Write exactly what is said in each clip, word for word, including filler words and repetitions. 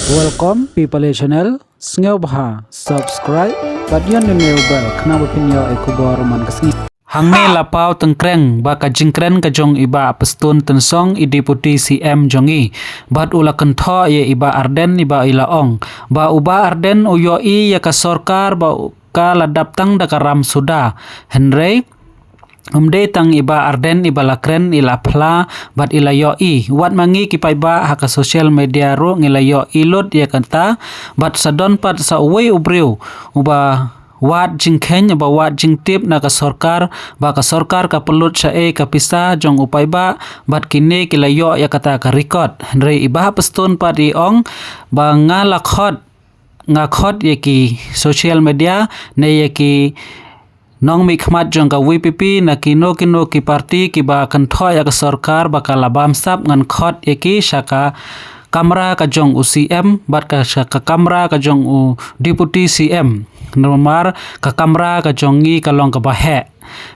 Welcome People Channel, sngewbha subscribe bad ïa une u bell khnang ba phin ïoh ïa ki khubor man ka sngi. Hangne la paw tyngkreng ba ka jingkren ka jong i Bah Prestone Tynsong, i Deputy C M jong i, bad u la kynthoh ïa i Bah Ardent, i ba i la ong ba u Bah Ardent u ïohi ïa ka sorkar ba u ka la dap tang da ka ram suda. Hynrei um dei tang i Bah Ardent i ba la kren, i la phla bad i la ïohi. Wat ma ngi ki paidbah ha ka social media ruh ngi la ïohi lut ïa kata, bad sa don pat sa uwei u briew uba wad jingkheiñ, uba wad jingtip na ka sorkar ba ka sorkar ka pynlut shaei ka pisa jong u paidbah, bad kine ki la ïoh ïa kata ka record. Hynrei i Bah Prestone pat i ong ba nga la khot, nga khot ïa ki social media ne ïa ki nongmihkhmat jong ka V P P na kino kino ki party kiba kynthoh ïa ka sorkar ba ka la bamsap, ngan khot ïa ki sha ka kamra ka jong u C M bad ka sha ka kamra ka jong u Deputy C M. Namar ka kamra ka jong ngi ka long kaba heh.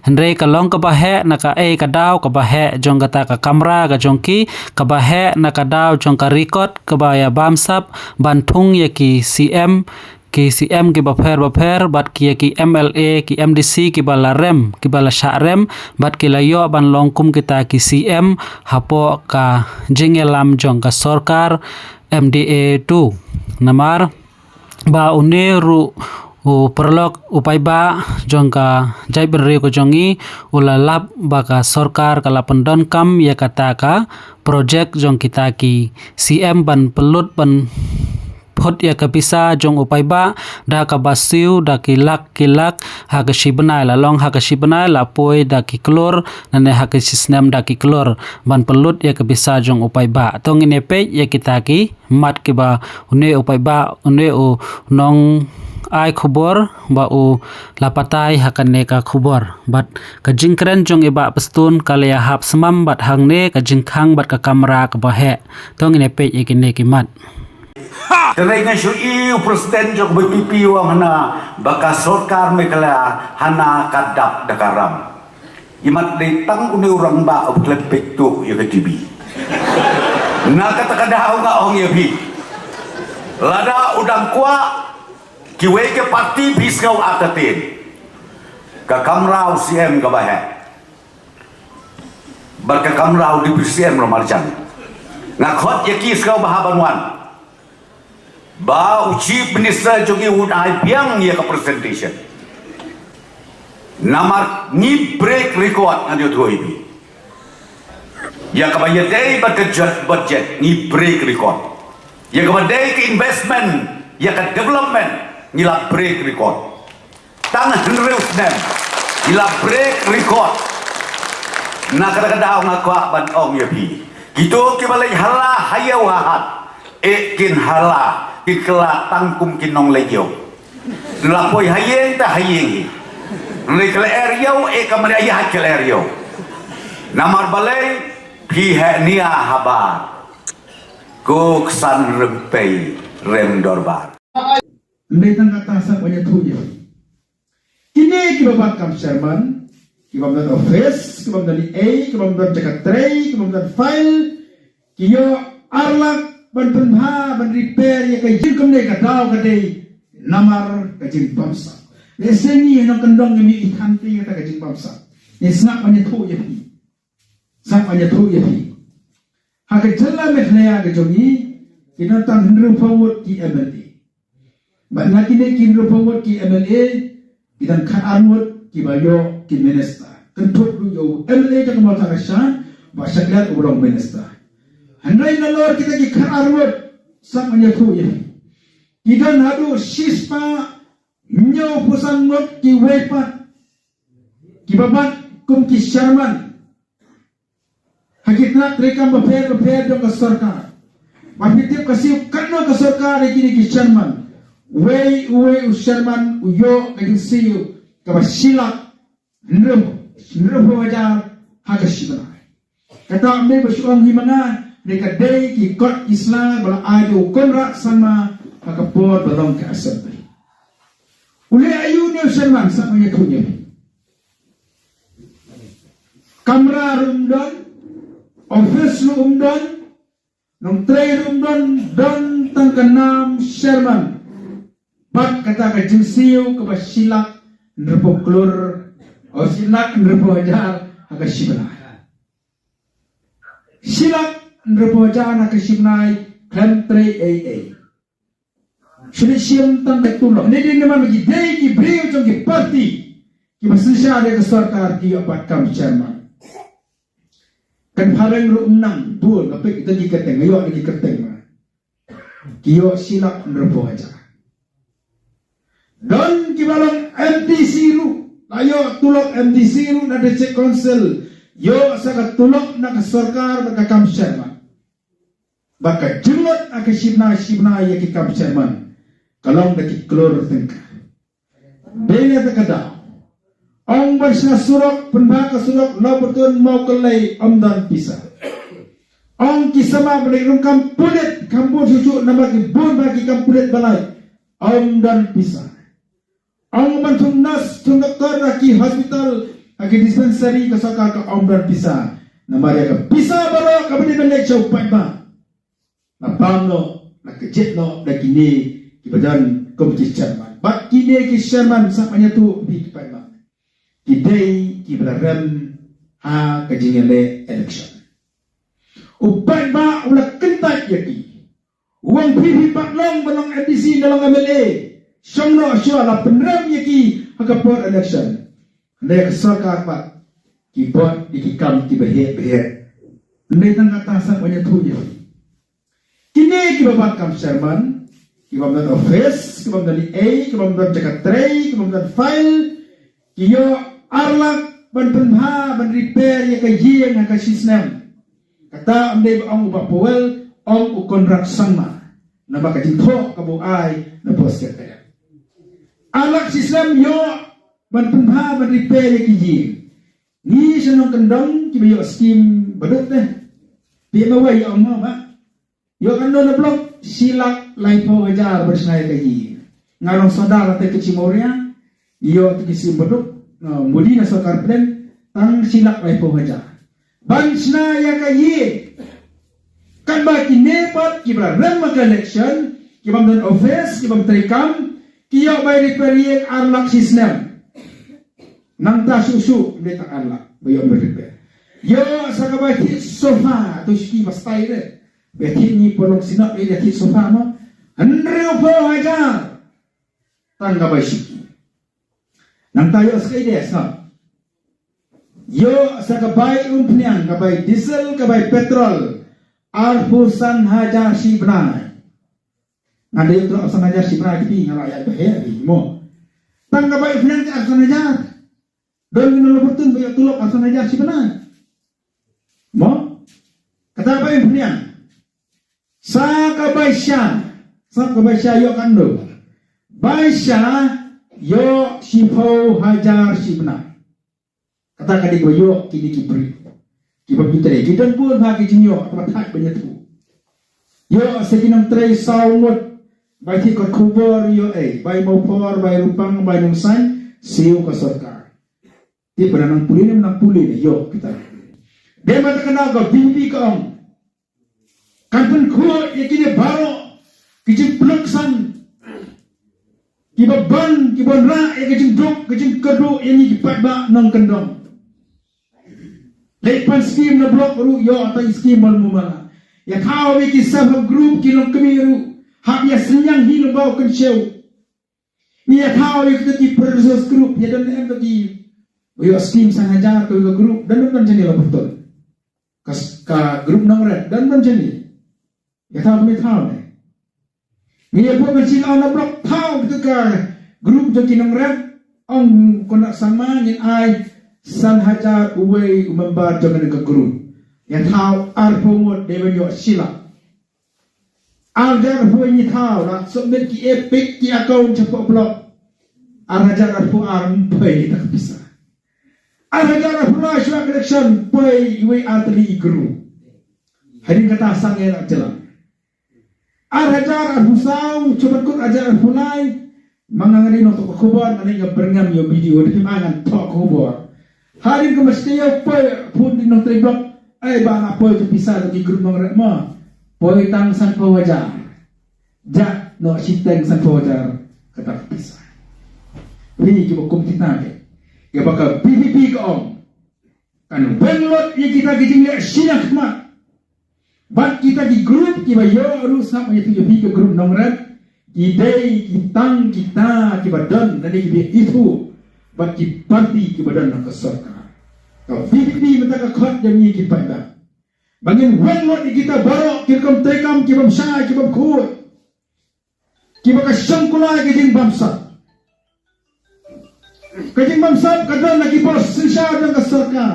Hynrei ka long kaba heh na kaei ka daw? Kaba heh jong kata ka kamra ka jong ki, kaba heh na ka daw jong ka record kaba ïa bamsap ban thung ïa ki C M, ki C M kiba pher ba pher, bad ki ïa ki M L A, ki M D C kiba la rem, kiba la shah rem, bad ki la ïoh ban long kum kita ki C M hapoh ka jingïalam jong ka sorkar M D A two. Namar ba une ruh u paralok, u paidbah jong ka jaitbynriew ka jong ngi u la lap ba ka sorkar ka la pyndonkam ïa kata ka project jong kita ki C M ban pynlut, ban phut ïa ka pisa jong u paidbah da kaba siew, da ki lak ki lak ha ka shi bnai, la long ha ka shi bnai la poi da ki klur, nane ha ka shi snem da ki klur, ban pynlut ïa ka pisa jong u paidbah. To ngin ïa peit ïa kita ki mat kiba une u paidbah, une u nongai khubor ba u la pathai ha kane ka khubor. Bad ka jingkren jong i Bah Prestone ka la ïa hap smam bad hangne ka jingkhang bad ka kamra kaba heh. To ngin ïa peit ïa kine ki mat. Te lei nga shu i u president jong V P P u ong hana ba ka sorkar Meghalaya hana ka dap da ka ram. Imat dei tang une u rangbah u klet peit tu ïa ka T V. Na kata ka daw nga ong ïa phi, lada u dang kwah kiwei ki party phi sngew artatien. Ka kamra u C M kaba heh bad ka kamra u Deputy C M ruh marjan. Nga khot ïa ki sngewbha ban wan. Ba u Chief Minister jong ngi un ai biang ïa ka presentation. Namar ngi break record, ngan ïathuh ïa phi. Ïa kaba ïadei bad ka jot budget ngi break record. Ïa kaba dei ka investment, ïa ka development ngi la break record. Tang hynriew snem ngi la break record. Na kata ka daw nga kwah ban ong ïa phi, kito kiba leit hala ha ïew ha hat, eh, kin hala, kin kylla tang kum ki nongleit ïew. La poi ha ïing te ha ïing hi. Leit kylla er ïew, eh, ka mari ïa ha kylla er ïew. Namar balei? Phi heh nia habar. Ko ksan rympei rem dorbar. Ym dei tang kata, sngap ban ïathuh ïa phi. Kine kiba bat kam chairman, kiba ym don office, kiba ym don ei, kiba ym don jaka trei, kiba ym don file, ki ïoh ar lak ban pynbha, ban repair ïa ka ïing. Kumne ka daw ka dei namar ka jingbamsap. Lehse ngi nongkyndong ngi mih i than te ïa kata ka jingbamsap. Ngi sngap ban ïathuh ïa phi. Sngap ban ïathuh ïa phi. Ha ka jylla Meghalaya ka jong ngi, ki don tang hynriewphew ngut ki M L A. Bad na kine ki hynriewphew ngut ki M L A, ki don khatar ngut kiba ïoh ki minister. Kynthup ruh ïa u M L A jong ka Mawthadraishan, Bah Shakliar, uba long minister. Hynrei nalor kita ki khatar ngut, sngap ban ïathuh ïa phi, ki don haduh shispah hynñiewphew san ngut kiwei pat kiba bat kum ki chairman ha ki tnat treikam bapher bapher jong ka sorkar. Ba phi tip ka siew katno ka sorkar ïa kine ki chairman. Uwei uwei u chairman u ïoh ka jingsiew kaba shi lak hynriew, hynriewphew hajar ha ka shi bnai. Kata ym dei ba shu ong hi ma nga, ne ka dei ki kot ki sla ba la ai da u Conrad Sangma ha ka por ba long ka assembly. U leh aïu une u chairman, sngap ban ïathuh ïa phi. Kamra ruh ym don, office ruh ym don, nongtrei ruh ym don, don tang ka nam chairman. Bad kata ka jingsiew kaba shilak hynriewphew klur, o shilak hynriewphew hajar ha ka shibnai. Shilak hynriewphew hajar ha ka shibnai, khlem trei ei ei. Shu leit shim tang ka tulop. Nidin namar ki dei ki briew jong ki parti kiba synshar ïa ka sorkar ki ïoh pat kam chairman. Kan phareng ruh nang bun, nga peit ïa ki kyrteng, nga ïoh ïa ki kyrteng ma. Ki ïoh shilak hynriewphew hajar. Don kiba long M D C ruh, la ïoh tulop M D C ruh na District Council, ïoh sa ka tulop na ka sorkar bad ka kam chairman. Bad ka jingmut ha ka shibnai shibnai ïa ki kam chairman ka long da ki klur tyngka. Dei na kata ka daw, ong ban shna surok, pynbha ka surok Lawbotun Mawkyllei, ym don pisa. Ong ki samla ban leit rung kam pulit, kham bun shuh shuh namar ki bun bha ki kam pulit ba lait, ym don pisa. Ong ban thung nurse, thung doktor ha ki hospital, ha ki dispensary ka sorkar, ka ym don pisa. Namar ïa ka pisa baroh kaba dei ban leit sha u paidbah, la bam noh, la kjit noh da kine kiba don kum ki chairman. Bad kine ki chairman, sngap ban ïathuh ïa phi ki paidbah, ki dei kiba la rem ha ka jingïaleh election. U paidbah u la kyntait ïa ki. U ong phi, phi pat long ba long M D C ne long M L A, shong noh shuwa, la pynrem ïa ki ha ka por election. Hynrei ka sorkar pat ki bud ïa ki kam kiba heh ba heh. Hynrei tang kata sngap ban ïathuh ïa phi. Kine kiba bat kam chairman, kiba ym don office, kiba ym don ei ei, kiba ym don jaka trei, kiba ym don file, ki ïoh ar lak ban pynbha, ban repair ïa ka ïing ha ka shi snem. Kata ym dei ba ong u Bah Powell, ong u Conrad Sangma. Namar ka jingthoh kaba u ai na post ka. Ar lak shi snem ïoh ban pynbha, ban repair ïa ki ïing. Ngi sha nongkyndong kiba ïoh skim baduk te. Phi ma wei ïoh ma ba. Ïoh katno na block? Shi lak laiphew hajar ban shna ïa ka ïing. Nga long sordar ha te ka Chi Mawria, ïoh te ki skim baduk, na mudi na sorkar pdeng, tang shi lak laiphew hajar ban shna ïa ka ïing. Katba kine pat kiba la rem ha ka election, kiba ym don office, kiba ym trei kam, ki ïoh bai repair ïing ar lak shi snem. Nangta shuh shuh ym dei tang ar lak ba ïoh ban repair. Ïoh sa ka bai thied sofa, to shuki ba stai de. Ba thied ngi pynlong synod, ïa thied sofa mo. Hynriewphew hajar tang ka bai shuki. Nangta ïoh sa ka ide sa. Ïoh sa ka bai umphniang, ka bai diesel, ka bai petrol, arphew san hajar shi bnai. Nga dei ïoh tulop arphew san hajar shi bnai, ki nga la ïa ba heh ri mo. Tang ka bai umphniang te arphew san hajar. Don ki nong Lawbotun ba ïoh tulop arphew san hajar shi bnai. Mo? Kata bai umphniang. Sa ka bai sha, sa ka bai sha ïoh katno? Bai sha ïoh shiphew hajar shi bnai. Kata ka dei kaba ïoh kine ki briew kiba ym trei. Ki don bun bha ki jingïoh kaba thait ban ïathuh. Ïoh sa ki nongtrei saw ngut, bai thied kot khubor ïoh ei, bai mawphor, bai rupang, bai nongsain, siew ka sorkar. Te ba nang pule ne, nang pule ne, ïoh kita. Dei ma ta ka daw ka V P P ka ong, kan pynkhuid ïa kine baroh ki jingpynlong san kiba ban, kiba wanrah ïa ka jingduk, ka jingkyrduh ïa ngi ki paidbah nongkyndong. Leit pan skim na block ruh ïoh tang skim ban mumala. Ïa thaw ïa ki self help group, ki longkmie ruh, hap ïa synñiang hi lyngba u kynshew. Ngi ïa thaw ïa kita ki producers group, ïa don em kita ki, ïoh skim san hajar ka group, don don jani la betul. Ka, ka group nongret, don don jani. Ïa thaw kami thaw ne. Ngi ïa buh ban sing on block thaw kita ka group jong ki nongret, ong Conrad Sangma ngin ai san hajar uwei u member jong ka group. Ïa thaw arphew ngut dei ban ïoh shi lak. Ar hajar arphew ngi thaw la submit ki EPIC ki account shapoh block. Ar hajar arphew ar ym poi ta ka pisa. Ar hajar arphew lai shuwa ka election poi iwei ar tylli i group. Hadien kata sangeh la jylliew. Ar hajar arphew saw, shu ban kut ar hajar arphew lai. Ma nga nga dei nongthoh khubor, nga dei nga byrngem ïa u video, dei ma ngan thoh khubor. Hadien ka mesti ïa poi phone dei nongtrei block. Ai ba nga poi tu pisa tu ki group nongret ma. Poi tang sanphew hajar. Jah noh shiteng sanphew hajar kata ka pisa. Phi kiba kum kita, kiba ka VPP ka ong kan weng lut ïa kita ki jingleh shiliang khmat. Bad kita ki group kiba ïoh ruh sngap ïa phi, ïa phi ka group nongrep, ki dei ki tang kita kiba don lane kiba ithuh bad ki parti kiba don ha ka sorkar. Ka VPP mynta ka khot ïa ngi ki paidbah ba ngin weng lut ïa kita baroh ki rukom treikam ki bym shai ki bym khuid, kiba ka shongkular ka jingbamsap. Ka jingbamsap ka don ha ki por synshar jong ka sorkar.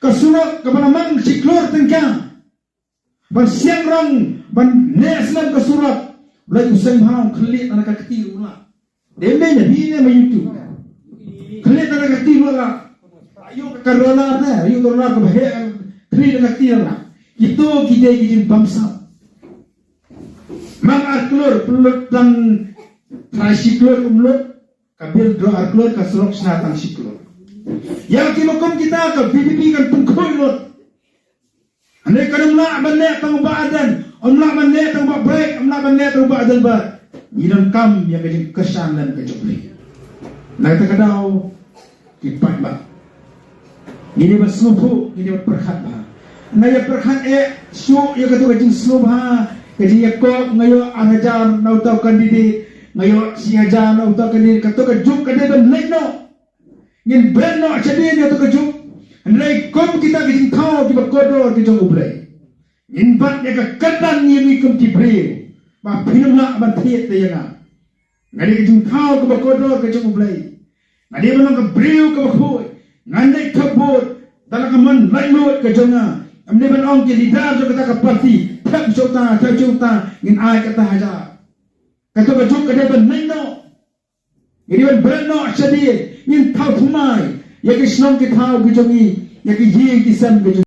Ka surok kaba la mang shi klur tyngka ban siang rong, ban neh slem ka surok. Blei u seng bha u khlieh tang da ka kti ruh la. Dei mynne hi ne ma YouTube. Khlieh tang da ka kti ruh la. Ayu ka rola ne, ayu ka rola kaba heh, khlieh tang da ka kti ruh la. Kito ki dei ki jingbamsap. Mang ar klur, pynlut tang trai shi klur, um lut ka bill draw ar klur, ka surok shna tang shi klur. Ïa kiba kum kita ka VPP kan pynkhuid lut. Hynrei kan ym lah ban leh tang u Bah Ardent, ym lah ban leh tang u Bah Bright, ym lah ban leh tang u Bah Adelbert. Ngi donkam ïa ka jingkyrshan lem ka jong phi. Na kata ka daw, ki paidbah, ngi dei ban sngewthuh, ngi dei ban pyrkhat bha. Nga ïa pyrkhat eh shuh ïa kato ka jingsngewbha, ka jingïakop, nga ïoh ar hajar na uta u candidate, nga ïoh shi hajar na uta u candidate, kato ka juk ka dei ban leit noh. Ngin bret noh shadien ïa kato ka juk. Hynrei kum kita ki jingthaw kiba kordor ki jong U Blei, ngin bat ïa ka kyrdan ïa ngi kum ki briew ba phin ym lah ban thied te ïa nga. Nga dei ka jingthaw kaba kordor ka jong U Blei. Nga dei ban long ka briew kaba khuid. Ngan leit thep vote da la ka mon laitluid ka jong nga. Ym dei ban ong ki leader jong kata ka party, thep sha uta, thep sha uta, ngin ai kata hajar. Kato ka juk ka dei ban leit noh. Ngi dei ban bret noh shadien, ngin thaw thymmai ïa ki shnong ki thaw ki jong ngi, ïa ki ïing ki sem ki jong ngi.